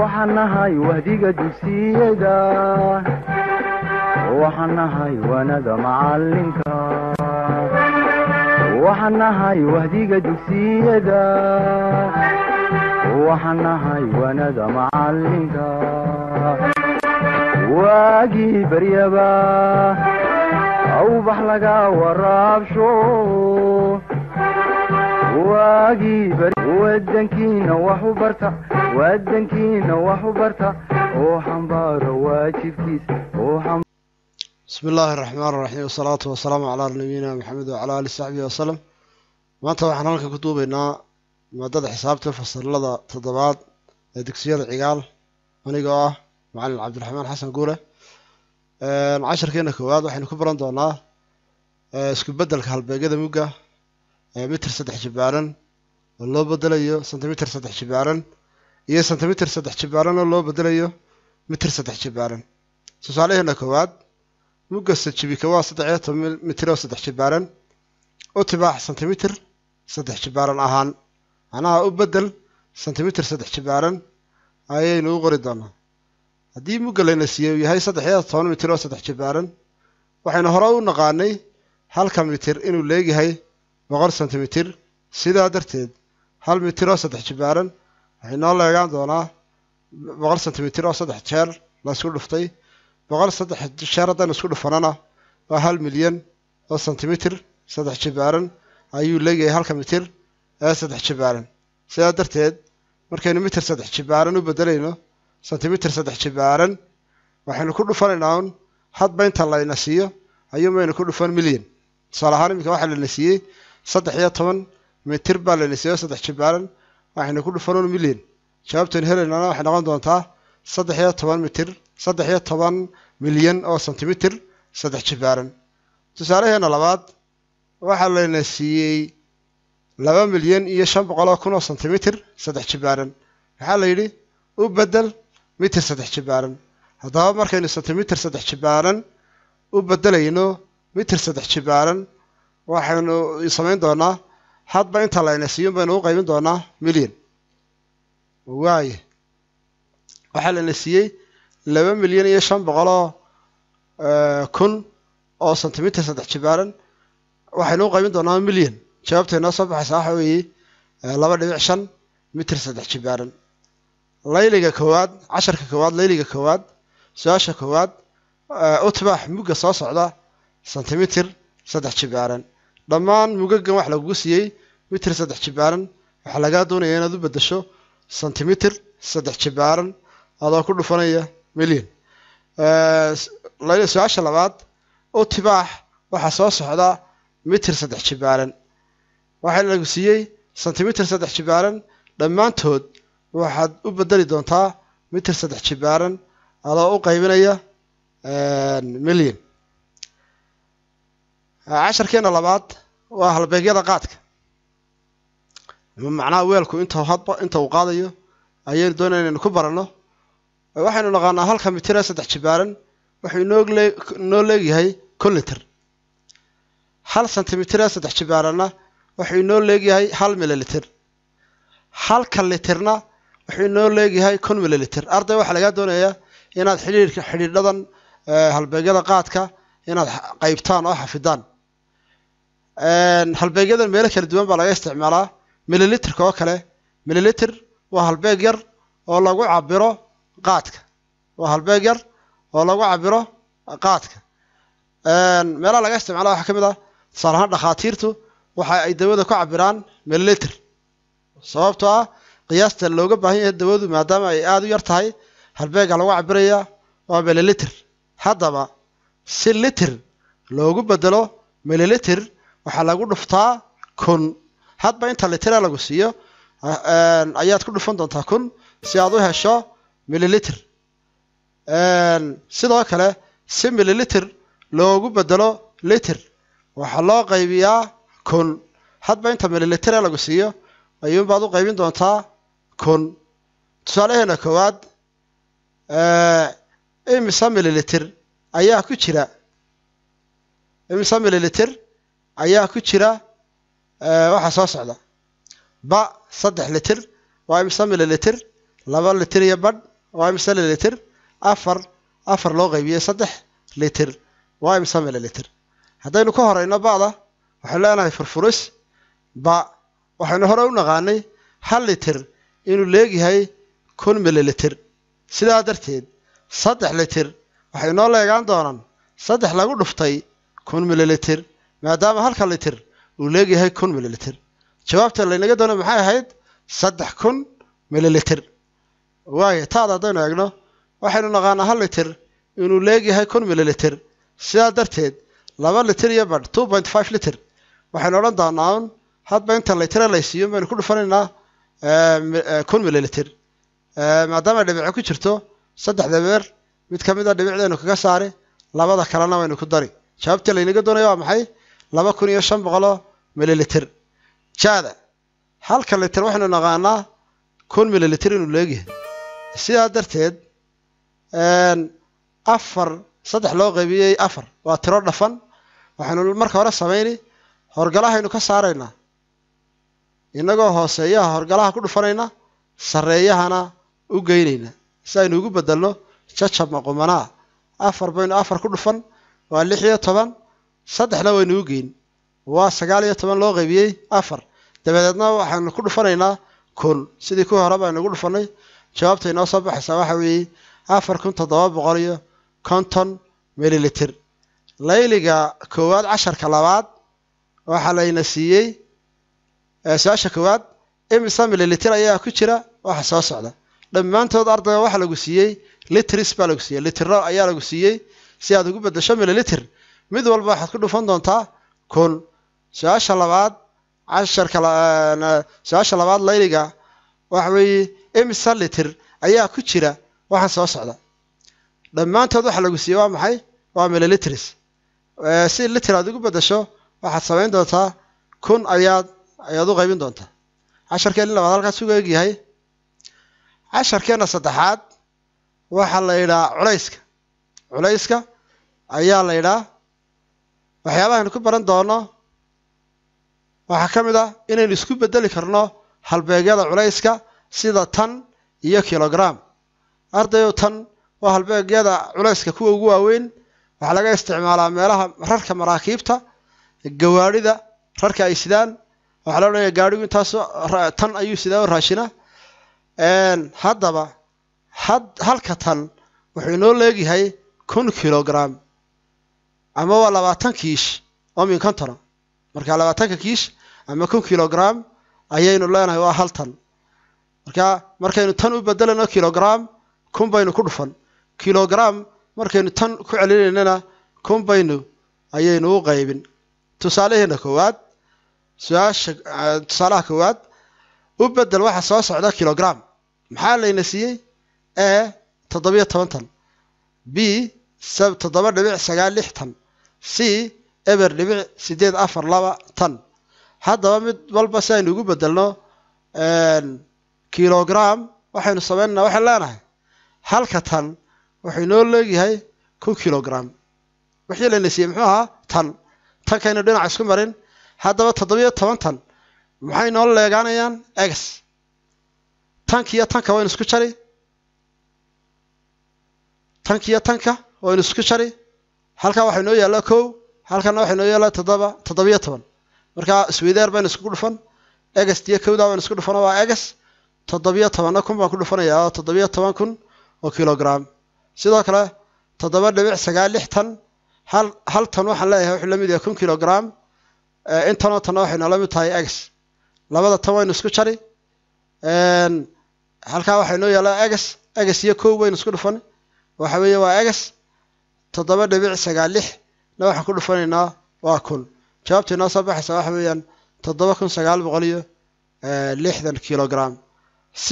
Waxaan nahay wahdiga dugsiyada, waxaan nahay waanada macalinka, waxaan nahay wahdiga dugsiyada, waxaan nahay waanada macalinka. Waagii baryaba awbax laga waraabsho, waagii wadankiina wax u barta, wadankiina wax u barta oo xambaaro waajibkiisa oo. Bismi illaahi araxmaan iraxiim, wasalaatu wasalaamu calaa nabiyina Maxamed wacalaa ali saxbihi wasalam. Maanta waxaan halkan ku duubaynaa maadada xisaabta fasalada toddobaad ee dugsiyada Cigaal, anigoo ah macalin Cabdiraxmaan Xasan Guure. Casharkeena koowaad waxaynu ku baran doonaa isku beddelka halbeegyada mugga mitir saddex jibaaran oo loo bedelayo sentimitir saddex jibaaran iyo sentimitir saddex jibaaran oo loo bedelayo mitir saddex jibaaran. Tusaalaheena koowaad, mugga sajibika waa 13 mitir oo saddex jibaaran, u tibaax sentimitir saddex jibaaran ahaan, macnaha u bedel sentimitir saddex jibaaran ayaynu u qori doonaa. Haddii mugga layna siiyey uu yahay 13 mitir oo saddex jibaaran, waxaynu hore u naqaanay halka mitir inuu leegyahay 100 sentimitir. Sidaa darteed 1 mitir oo saddex jibaaran waxay noo leegaan doonaa 100 sentimitir oo saddex jeer la isku dhuftay. 100 saddex jeer haddaynu isku dhufanana waa 1 milyan oo sentimitir saddex jibaaran ayuu leeyahay halka mitir ee saddex jibaaran. Sidaa darteed markaynu mitir saddex jibaaran u bedelayno sentimitir saddex jibaaran, waxaynu ku dhufanaynaa un hadba inta layna siiyo ayuunbaynu ku dhufan milyan. Tusaale ahaan, iminka waxaa layna siiyey 13 mitir baa layna siiyo saddex jibaaran, waxaynu ku dhufan un milyan. Jawaabtaynu helaynana waxay noqon doontaa 13 mitir, 13 milyan oo sentimitir saddex jibaaran. Tusaalaheena labaad, waxaa layna siiyey 2,500,000 oo sentimitir saddex jibaaran. Waxaa la yidhi u bedel mitir saddex jibaaran. Haddaba markaynu sentimitir saddex jibaaran u bedelayno mitir saddex jibaaran, waxaynu samayn doonaa hadba inta layna siiyo baynu u qaybin doonaa milyan. Waaye, waxaa layna siiyey 2,500,000 oo sentimitir saddex jibaaran, waxaynu u qaybin doonaa milyan. Jawaabta inoo soo baxaysa waxa weeye 2.5 mitir saddex jibaaran. Layliga koowaad, casharka koowaad, layliga koowaad, su-aasha koowaad, utbaax mugga soo socda sentimitir saddex jibaaran. Dhammaan mugagan wax lagugu siiyey mitir saddex jibaaran, waxaa lagaa doonaya inaad u bedesho sentimitir saddex jibaaran adoo ku dhufanaya milyan. Su-aasha labaad, utibaax waxaa soo socda mitir saddex jibaaran. Waxaa lagu siiyey sentimitir saddex jibaaran, dhammaantood waxaad u bedeli doontaa mitir saddex jibaaran adoo u qaybinaya milyan. Casharkeena labaad waa halbeegyada qaadka, macnaha weelku inta hadba inta uu qaadayo ayaynu doonaya inaynu ku baranno. Waxaynu naqaanaa halka mitir ee saddex jibaaran wuxuu inoo leegyahay 1000 liter, 1 sentimitir ee saddex jibaaranna wuxuu inoo leegyahay 1 mililiter, halka litirna wuxuu inoo leegyahay 1000 mililiter. Arday, waxaa lagaa doonayaa inaad xidhiidhka xidhiidhadan halbeegyada qaadka inaad qaybtaan oo xafidaan. Halbeegyadan meelo kala duwan baa laga isticmaalaa. Mililiterka oo kale, mililiter waa halbeeg yar oo lagu cabiro qaadka, waa halbeeg yar oo lagu cabiro qaadka. Meelaha laga isticmaala waxaa ka mid ah, tusaale ahaan, dhakhaatiirtu waxa ay dawada ku cabiraan mililiter, sababtoo ah qiyaasta looga baahan yahay dawadu maadaama ay aada u yar tahay, halbeega lagu cabiraya waa mililiter. Haddaba si liter loogu bedelo mililiter, waxaa lagu dhuftaa 1000. Hadba inta litera lagu siiyo ayaad ku dhufan doontaa 1000 si aad u hesho mililiter. Sidoo kale si mililiter loogu bedelo liter, waxaa loo qaybiyaa 1000. Hadba inta mililitera lagu siiyo ayuunbaad u qaybin doontaa 1000. Tusaalaheena koowaad, imisa mililiter ayaa ku jira, imisa mililiter ayaa ku jira waxaa soo socda? Ba, 3 litir waa imisa mililiter? 2 litir iyo badh. Waa imse mililiter? Afar afar loo qaybiyey 3 litir waa imse mililiter? Haddaynu ka horeyno ba'da, waxaynu leenahay furfuris ba. Waxaynu hore u naqaanay 1 litir inuu leegyahay 1000 mililiter. Sidaa darteed 3 litir waxay noo leegaan doonaan 3 lagu dhuftay 1000 mililiter, maadaama halka litir uu leegyahay 1000 mililiter. Jawaabta laynaga doono maxay ahayd? 3000 mililiter. Waayo, taada haddaynu eegno, waxaynu naqaanaa 1 litir inuu leegyahay 1000 mililiter. Sidaa darteed 2 litir iyo badh, 2.5 litir, waxaynu odhan doonaa un hadba inta litira laysiiyo baynu ku dhufanaynaa 1000 mililiter. Maadaama dhibico ku jirto, 3 beer mid ka mid a dhibicdaynu kaga saari, labada kalena waynu ku dari. Jawaabta laynaga doonaya waa maxay? 2500 mililiter. Jaada, halka litir waxaynu naqaanaa 1000 mililiter inuu leegyahay. Sidaa darteed afar 3 loo qaybiyey 4 waa tiro dhafan. Waxaynu marka hore samayni horgalahaynu ka saaraynaa, inagoo hooseeyaha horgalaha ku dhufanayna, sarreeyahana u geynayna, si aynu ugu bedelno jajab maqumanaa. 4 baynu 4 ku dhufan waa 16, 3na waynu u geyn waa 19 loo qaybiyey 4. Dabadeedna waxaynu ku dhufanaynaa 1000, sidii kuwii hore baynu ugu dhufanay. Jawaabta inoo soo baxaysaa waxa weeye 4750 mililiter. Layliga koowaad casharka labaad waxaa layna siiyey su-aasha koowaad: imisa mililiter ayaa ku jira waxa soo socda? Dhammaantood ardayga waxaa lagu siiyey litris baa lagu siiyey, litiro ayaa lagu siiyey. Si aad ugu bedesho mililiter, mid walba waxaad ku dhufan doontaa 1000. Su-aasha labaad casharka, su-aasha labaad layliga waxa weeye: imisa litir ayaa ku jira waxaan soo socda? Dhammaantood waxaa lagu siiyey waa maxay? Waa mililitris. Si litir aad ugu bedesho, waxaad samayn doontaa 1000 ayaad u qaybin doontaa. Casharkeeni labaad halkaas uga egyahay. Casharkeena saddexaad waxaa la yidhaha culayska. Culayska ayaa la yidhaha. Waxyaabaha aynu ku baran doono waxaa ka mid ah inaynu isku bedeli karno halbeegyada culayska sida tan iyo kilogram. Ardayow, tan waa halbeegyada culayska kuwa ugu waaweyn. Waxaa laga isticmaalaa meelaha rarka maraakiibta, gawaadhida rarka ay sidaan. Waxaa la odhanaya gaadhigu intaas tan ayuu sidaa oo raashina. Haddaba halka tan wuxuu inoo leegyahay 1000 kilogram ama waa 20 kiish oo min 50. Marka 20-ka kiish ama 1000 kilogram ayaynu leenahay waa hal tan. Marka markaynu tan u bedelayno kilogram, 1000 baynu ku dhufan. Kilogram markaynu tan ku celinaynana, 1000 baynu ayaynu u qaybin. Tusaalaheena koowaad, su-aasha tusaalaha koowaad: u bedel waxa soo socda kilogram. Maxaa layna siiyey? A 17 tan, B 7.96 tan, C 0.842 tan. Haddaba mid walba si aynu ugu bedelno kilogram waxaynu sameynana, waxaan leenahay halka tan wuxuu inoo leegyahay 1000 kilogram. Wixii layna siiyey muxuu ahaa? Tan. Tankaynu dhinaca isku marin. Haddaba 17 tan maxay noo leegaanayaan? X. Tankiyo tanka waynu isku jari, tankiyo tanka waynu isku jari. Halkaa waxay noo yaallaa 1, halkana waxay noo yaallaa 7, 17. Markaa isweydaar baynu isku dhufan. X-tiyo kowdaa baynu isku dhufan, waa X. 17-na 1000 baan ku dhufanayaa oo 17,000 oo kilogram. Sidoo kale 7.96 tan, hal tan waxaan leeyahay wuxuu la mid yahay 1000 kilogram. Intanoo tanna waxay noola mid tahay X. Labada tan waynu isku jari. Halkaa waxay noo yaallaa X. X iyo 1 baynu isku dhufan, waxa weeye waa X. 7.96 na waxaan ku dhufanaynaa waa 1000. Jawaabta inoo soo baxaysa waxa weeyaan 7960 kilogram. C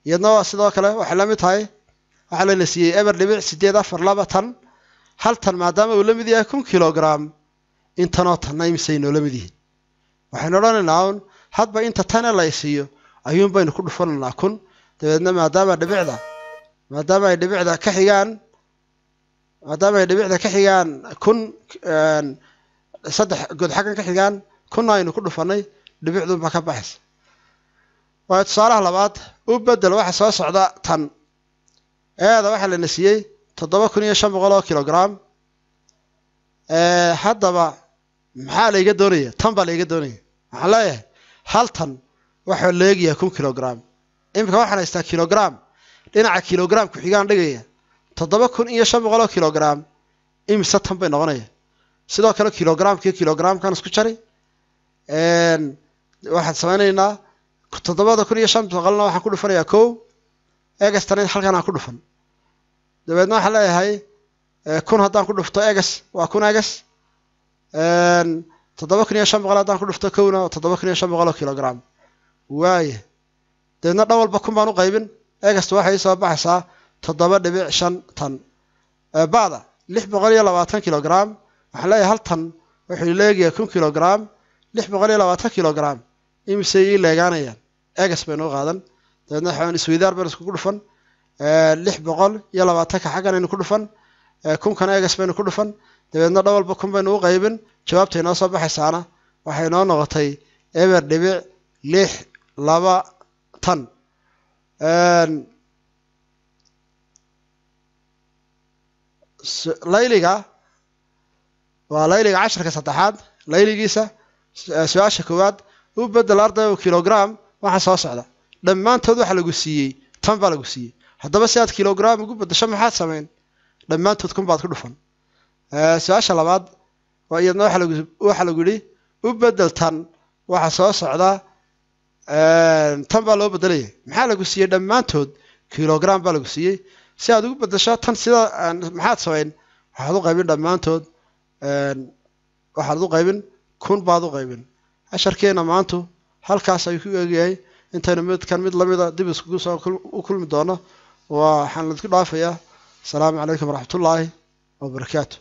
iyadna waa sidoo kale, waxay la mid tahay, waxaa layna siiyey 0.842 tan. Hal tan maadaama uu la mid yahay 1000 kilogram, intanoo tanna imisay noola mid yihiin? Waxaynu odhanaynaa un hadba inta tane la isiiyo ayuun baynu ku dhufanaynaa 1000. Dabeedna maadaama ay dhibicda ka xigaan, maadaama ay dhibicda ka xigaan 1000, 3 god xaggan ka xigaan, 1000-na aynu ku dhufanay, dhibicdunba ka baxaysa. Waayo, tusaalaha labaad: u bedel waxa soo socda tan. Eeda waxaa lana siiyey 7500 oo kilogram. Haddaba maxaa laiga doonaya? Tan baa laiga doonaya. Waxaan leeyahay hal tan waxaa leegayaa 1000 kilogram. Iminka waxaan haystaa kilogram, dhinaca kilogram ku-xigaan dhigaya 7500 oo kilogram imise tan bay noqonaya. Sidoo kale kilogramkiiyo kilogramkan isku jari. Waxaan samaynaynaa 7500-na waxaan ku dhufanayaa 1, egastana halkan aan ku dhufan. Dabeedna waxaan leeyahay 1000 haddaan ku dhufto egas waa 1000 egas, 7500 haddaan ku dhufto 1-na waa 7500 oo kilogram. Waaya, dabeedna dhan walba 1000 baan u qaybin, egasta waxay soo baxaysaa 7.5 tan. Bada 620 kilogram, waxaan leeyahay hal tan wuxuu leegayaa 1000 kilogram, 620 kilogram imise ii leegaanayaan? Egas baynu u qaadan. Dabeedna waxaan isweydaar baynu iskugu dhufan, 620-ka xaggan aynu ku dhufan, 1000-kana egas baynu ku dhufan, dabeedna dhan walba 1000 baynu u qaybin. Jawaabta inoo soo baxaysaana waxay inoo noqotay 0.62 tan. Layliga waa layliga casharka saddexaad, layligiisa su-aasha koowaad u bedel arday kilogram waxa soo socda. Dhammaantood waxa lagu siiyey tan baa lagu siiyey. Haddaba si aad kilogram ugu bedesho maxaad samayn? Dhammaantood 1000 baad ku dhufan. Su-aasha labaad waa iyadna waxa lagu yidhi u bedel tan waxa soo socda, tan baa loo bedelaya. Maxaa lagu siiyey? Dhammaantood kilogram baa lagu siiyey. Si aad ugu bedesho tan sida maxaad samayn? Waxaad u qaybin dhammaantood, waxaad u qaybin 1000 baad u qaybin. Casharkeena maantu halkaas ayuu ku eegyahay. Intaynu midkan mid lamida dib iskugu soo u kulmi doono, waxaan idinku dhaafayaa asalaamu calaykum waraxmatullaahi wabarakaatu.